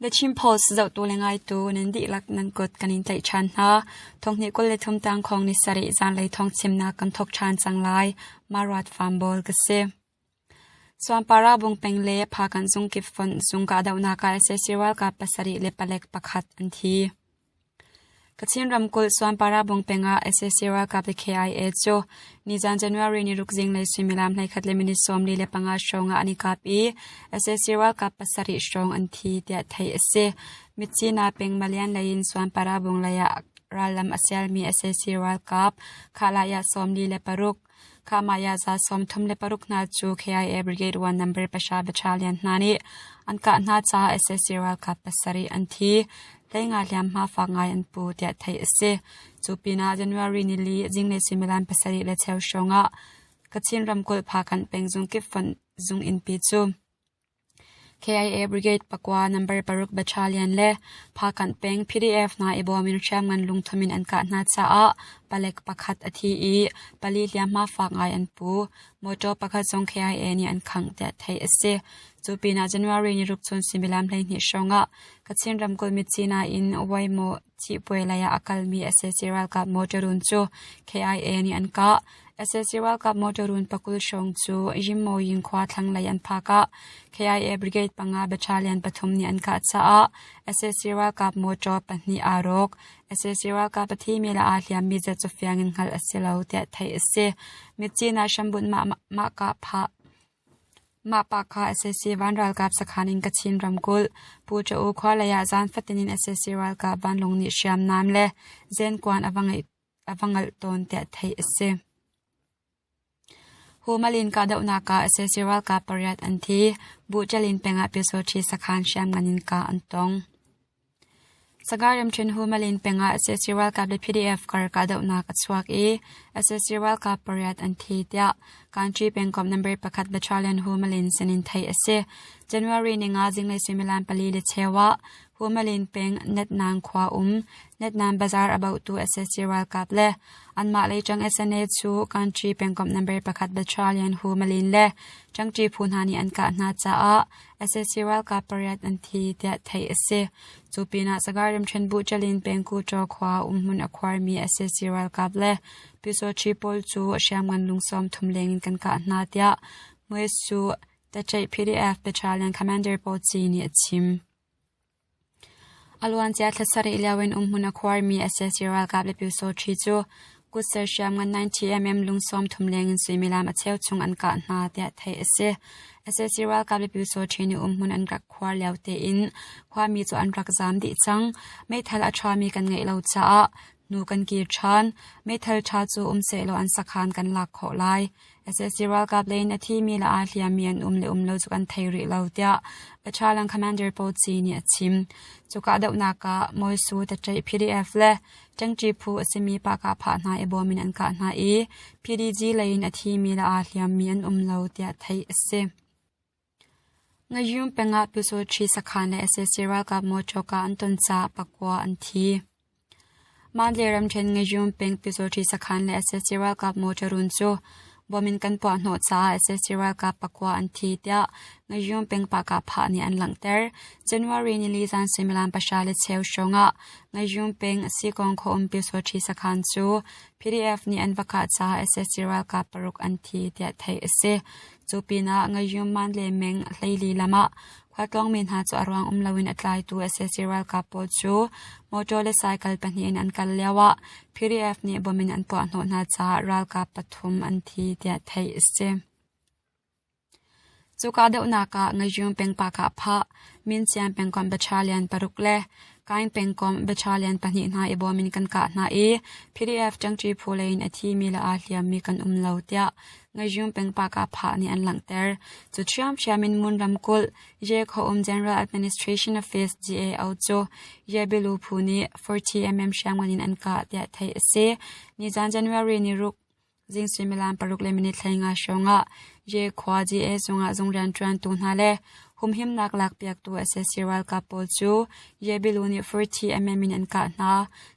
The Chin Post zohtu le ngaitu nan dihlak nan kut kan in tlaih ṭhan hna. Thonghnih 23 tangkhawng ni sarih zanlei thawngchimnak kan thawk ṭhan cang lai. Maruat Fambawl ka si. Suanpara Bungpeng le Phakan zung kip fonh zung kahdohnak ah sac ralkap pasarih le palek pakhat an thi. Kachin ramkulh Suanpara Bungpeng ah sac ralkap le KIA cu nizan January ni ruk zinglei suimilam 11 le minute 45 hrawng ah an i kap i sac ralkap pasarih hrawng an thi tiah theih a si. Myitkyina peng Malian lei in Suanpara Bung lei ah rallam a sialmi sac ralkap Khahlaya 46, Khahmah za 36 hna cu KIA Brigade 1 number pahra battalion hna nih an kah hna caah sac ralkap pasarih an thi. Hleinga hliamhma fak ngai an pu tiah theih a si. Cu pinah January nili zinglei suimilam pasarih le cheu hrawng ah Kachin ramkulh Phakanh peng zungkip fonh zung innpi cu KIA Brigade pakua number paruk battalion le Phakanh peng PDF hna i bawm in hriamngan lungthum in an kah hna caah palek pakhat a thi i pali hliamhma fak ngai an pu. Motor pakhat zong KIA nih an khangh tiah theih a si. Cu pinah January ni ruk chun suimilam 12 hrawng ah Kachin ramkulh Myitkyina in Waimaw Cihpuai lei ah a kalmi sac ralkap motor run cu KIA nih an kah. Sac ralkap motor run pakul hrawng cu Yimmoying khua thlanglei an phak ah KIA Brigade panga battalion pathum nih an kah caah sac ralkap motor pahnih aa rawk. Sac ralkap a thimi le aa hliammi zat cu fiang in hngalh a si lo tiah theih a si. Myitkyina hrambunh mah kah phah Mah pa kha sac van ralkap sakhan in Kachin ramkulh Pu Cha U khua lei ah zaan fatin in sac ralkap vanlawng nih hriamnam le zenkuan a va ngalh tawn tiah theih a si. Humalin kahdohnak ah sac ralkap pariat an thi. Buhchalin peng ah Pyusawṭhi sakhan hriamngan in kah an tong. Sagaing ramṭhen Humalin peng ah sac ralkap le PDF kar kahdohnak a chuak i sac ralkap pariat an thi tiah Kanṭi pengkomh number pakhat Battalion Humalin sinin theih a si. January ninga zinglei suimilam pali le cheu ah Humalin peng Netnang khua um Netnam Bazar a baohtu sac ralkap le anmah lei ṭang SNA cu Kanṭi pengkomh number pakhat Battalion Humalin le ṭangṭi phu hna nih an kah hna caah sac ralkap pariat an thi tiah theih a si. Cu pinah Sagaing ramṭhen Buhchalin pengku Ṭaw khua umhmun a khuarmi sac ralkap le Pyusawṭhi pawl cu hriamngan lungsawm thum leng in kan kah hna tiah Muesu Taṭaih PDF Battalion Commander Paw Ci nih a chim. A luancia thla sarih lio in umhmun a khuarmi sac ralkap le Pyusawṭhi cu kutser hriamngan 90mm lungsawm thum leng in suimilam a cheu chung an kah hna tiah theih a si. Sac ralkap le Pyusawṭhi nih umhmun an rak khuar lio tein khuami cu an rak zaam dih cang. Meithal a ṭhami kan ngeih lo caah hnu kan kir ṭhan. Meithal ṭha cu um sehlaw an sakhan kan lak khawh lai. Sac ralkap lei in a thimi le aa hliammi an um le um lo cu kan thei rih lo tiah Battalion Commander Paul Ci nih a chim. Cu kahdohnak ah Moisu Taṭaih PDF le Ṭangṭi phu a simi pahkahphah hna i bawm in an kah hna i PDG lei in a thimi le aa hliammi an um lo tiah theih a si. Ngayun peng ah Pyusawṭhi sakhan le sac ralkap mawṭawka an ton caah pakua an thi. Mandalay ramṭhen Ngayun peng Pyusawṭhi sakhan le sac ralkap mawṭaw run cu bom in kan puahhnawh caah sac ralkap pakua an thi tiah Ngayun peng pahkahphah nih an langhter. January nili zan suimilam pahra le cheu hrawng ah Ngayun peng Sikawng khuaum Pyusawṭhi sakhan cu PDF nih an va kah caah sac ralkap paruk an thi tiah theih a si. Cu pinah Ngayuman le Meng hleili lam ah khualtlawngmi hna cu a ruang um loin a tlaitu sac ralkap pawl cu motor le cycle pahnih in an kal lioah PDF nih bom in an puahhnawh hna caah ralkap pathum an thi tiah theih a si. Cu kahdohnak ah Ngayun peng Pakahphah, Mincian pengkomh battalion paruk le Kaing pengkomh battalion pahnih hna i bawm in kan kah hna i PDF ṭangṭi phu lei in a thimi le aa hliammi kan um lo tiah Ngayun peng Pakahphah nih an langhter. Cu ṭhiamṭhiam in Ngun ramkulh Ye khuaum General Administration Office GAO cu Yebilu phu nih 40mm hriamngan in an kah tiah theih a si. Nizan January ni ruk Zing suimilam paruk le minute 15 hrawngah Ye khua GA zungah zung rianṭuantu hna le humhimnak lakpiaktu sac ralkap pawl cu Ye bilu nih 40mm in an kah hna.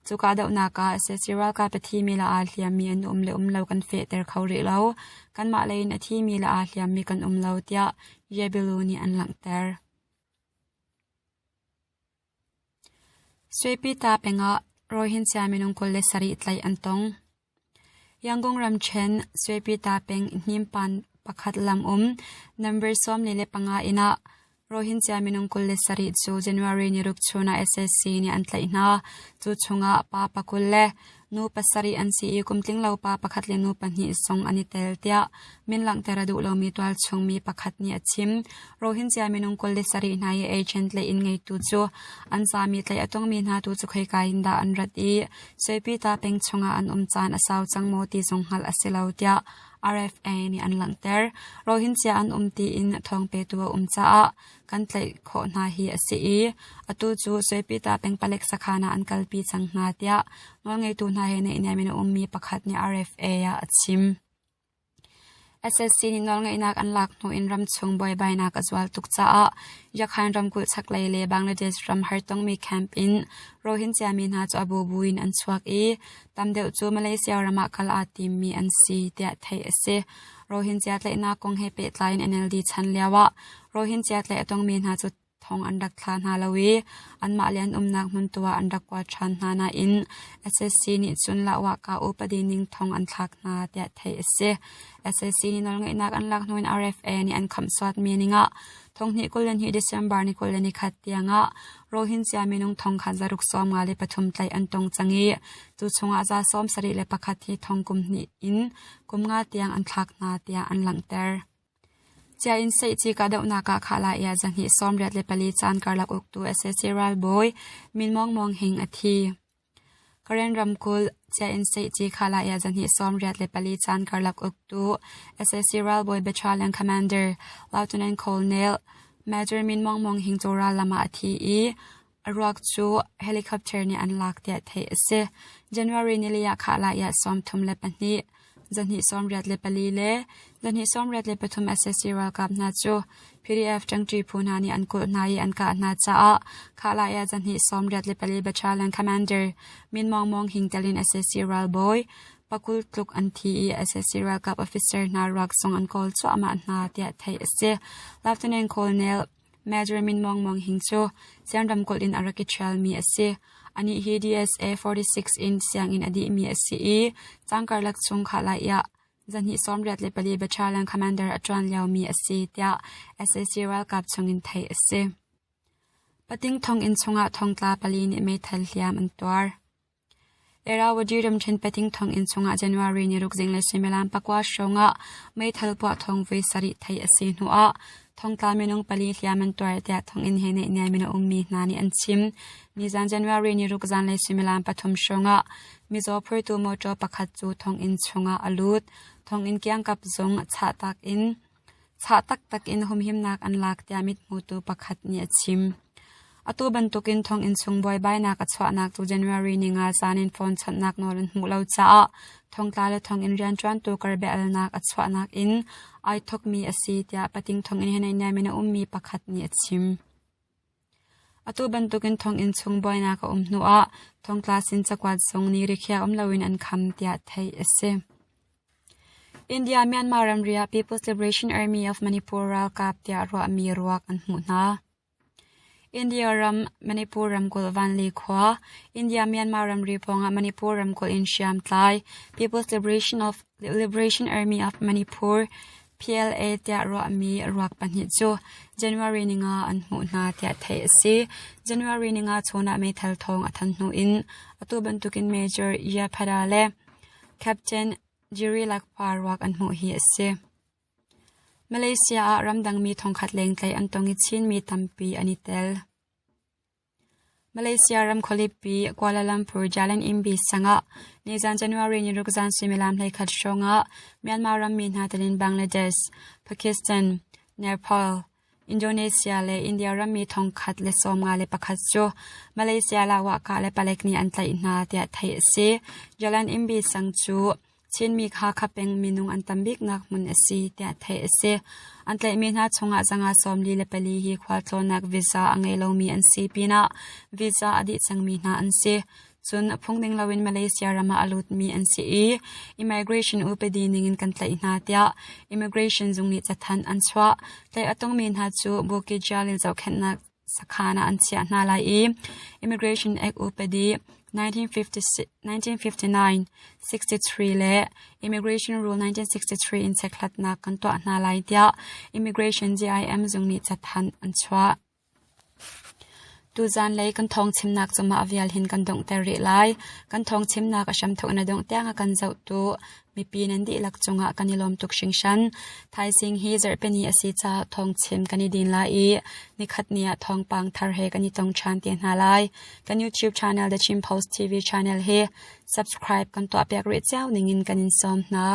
Cu kahdohnak ah sac ralkap a thimi le aa hliammi an um le um lo kan fehter kho rih lo. Kanmah lei in a thimi le aa hliammi kan um lo tiah Ye bilu nih an langhter. Suipita peng ah Rohingya minung 27 tlaih an tong. Yangon ramṭhen Suipita peng Hnimpan pakhat lam um number 45 inn ah Rohingya minung 27 cu January niruk chun ah SSC nih an tlaih hna. Cu chungah pa pakul le nu pasarih an si i kumtling lo pa pakhat le nu pahnih zong an i tel tiah min langhter a duh lomi tualchung mi pakhat nih a chim. Rohingya minung 27 hna i agent le inn ngeitu cu an zami tlaih a tongmi hna tu cu khoika in dah an rat i Soipita peng chungah an um caan a sau cang maw ti zong hngalh a si lo tiah RFA nih an langhter. Rohingya an um tiin thawng petu a um caah kan tlaih khawh hna hi a si i atu cu Soipita peng palek sakhan ah an kalpi cang hna tiah nawlngeitu hna he naihniam in a ummi pakhat nih RFA ah a chim. SSC nih nawlngeihnak an lak hnu in ramchung buaibainak a zual tuk caah Yakhan ramkulh chaklei le Bangladesh ram hartongmi camp in Rohingya mi hna cu a bubu in an chuak i tam deuh cu Malaysia ram ah kal aa timmi an si tiah theih a si. Rohingya tlaihnak kong he pehtlai in NLD chan lioah Rohingya tlaih a tongmi hna cu thong an rak thla hna lo i anmah le an umnak hmun tu ah an rak kuat ṭhan hna nain SSC nih cun lahwahka upadi ning thong an thlak hna tiah theih a si. SSC nih nawlngeihnak an lak hnu in RFA nih an khamhsuatmi ningah thonghnih 22 December ni 21 tiangah Rohingya minung thong khat zaruk 53 tlaih an tong cang i cu chungah za 71 hi thong kum hnih in kum nga tiang an thlak hna tiah an langhter. Cia in Seihci kahdohnak ah khahla i zahnih 84 caan karlak uktu sac ralbawi Min Maung Maung Hing a thi. Karen ramkulh Cia in Seihci khahla i zahnih 84 caan karlak uktu sac ralbawi Battalion Commander Lieutenant Colonel Major Min Maung Maung Hing cu ral lam ah a thi i a ruak cu helicopter nih an lak tiah theih a si. January nili ah khahla i 32 zahnih 84 le zahnih 83 sac ralkap hna cu PDF ṭangṭi phu hna nih an kulh hna i an kah hna caah Khalaya zahnih 84 Battalion Commander Min Maung Maung Hing tel in sac ralbawi pakul tluk an thi i sac ralkap officer hna ruak zong an kawl cuahmah hna tiah theih a si. Lieutenant Colonel Major Min Maung Maung Hing cu Sian ramkulh in a rak i ṭhialmi a si. Anih hi DSA 46 in sianginn a dihmi a si i cang karlak chung khah ah zahnih 84 Battalion Commander a ṭuan liomi a si tiah sac ralkap chungin theih a si. Pating thonginn chungah thongtla pali nih meithal hliam an tuar. Irrawaddy ramṭhen pating thonginn chungah January ni ruk zinglei suimilam pakua hrawngah meithal puah thawng voi sarih theih a si hnuah thongtla minung pali hliam an tuar tiah thonginn he naihniam in a ummi hna nih an chim. Nizan January ni ruk zanlei suimilam pathum hrawngah mizaw phurtu mawṭaw pakhat cu thonginn chungah a lut. Thonginn kiangkap zung chah taktak in humhimnak an lak tiah mithmutu pakhat nih a chim. Atu bantukin thonginn chung buaibainak a chuahnak cu January ni nga zan in phone chawnhnak nawl an hmuh lo caah thongtla le thonginn rianṭuantu kar bia-alnak a chuahnak in ai thawkmi a si tiah pating thonginn he naihniam in a ummi pakhat nih a chim. Atu bantukin thonginn chung buainak a um hnuah thongtla sin cakuat zong nih rikhiah um loin an kham tiah theih a si. India-Myanmar ramri ah People's Liberation Army of Manipur ralkap tiah ruahmi ruak an hmuh hna. India ram Manipur ramkulh Vanli khua, India-Myanmar ramri pawngah Manipur ramkulh in hriamtlai People's Liberation of Liberation Army of Manipur PLA tiah ruahmi ruak pahnih cu January ninga an hmuh hna tiah theih a si. January ninga chun ah meithal thawng a than hnu in atu bantukin Major Yaphada le Captain Jiri Lakpa ruak an hmuh hi a si. Malaysia ah ramdangmi thongkhat leng tlaih an tong i Chinmi tampi an i tel. Malaysia ram khualipi Kuala Lumpur Jalan Imbi sangah nizan January ni ruk zan suimilam 11 hrawngah Myanmar rammi hna telin Bangladesh, Pakistan, Nepal, Indonesia le India rammi 1051 cu Malaysia Lawakah le palek nih an tlaih hna tiah theih a si. Jalan Imbi sang cu Chinmi kha Khapeng minung an tam biknak hmun a si tiah theih a si. An tlaihmi hna chungah zanga 44 hi khualtlawnnak visa a ngei lomi an si pinah visa a dih cangmi hna an si. Cun phungning loin Malaysia ram ah a lutmi an si i immigration upadi ningin kan tlaih hna tiah immigration zung nih cathanh an chuah. Tlaih a tongmi hna cu Bukit Jalil zohkhenhnak. Sakhan ah an chiah hna lai i Immigration Act upadi 1959, 63 le Immigration Rule 1963 in chekhlatnak kan tuah hna lai tiah Immigration JIM zung nih cathanh an chuah. Tuzanlei kan thawngchimnak cu mah vial hin kan donghter rih lai. Kan thawngchimnak a hramthawk in a dongh tiang a kan zohtu Mipi nan dihlak cungah kan i lawm tuk hringhran. Thaizing hi zarhpini a si caah thawngchim kan i din lai i nikhat ni ah thawngpang thar he kan i tong ṭhan te hna lai. Kan YouTube channel The Chin Post TV channel hi subscribe kan tuahpiak rih cio ningin kan in sawm hna.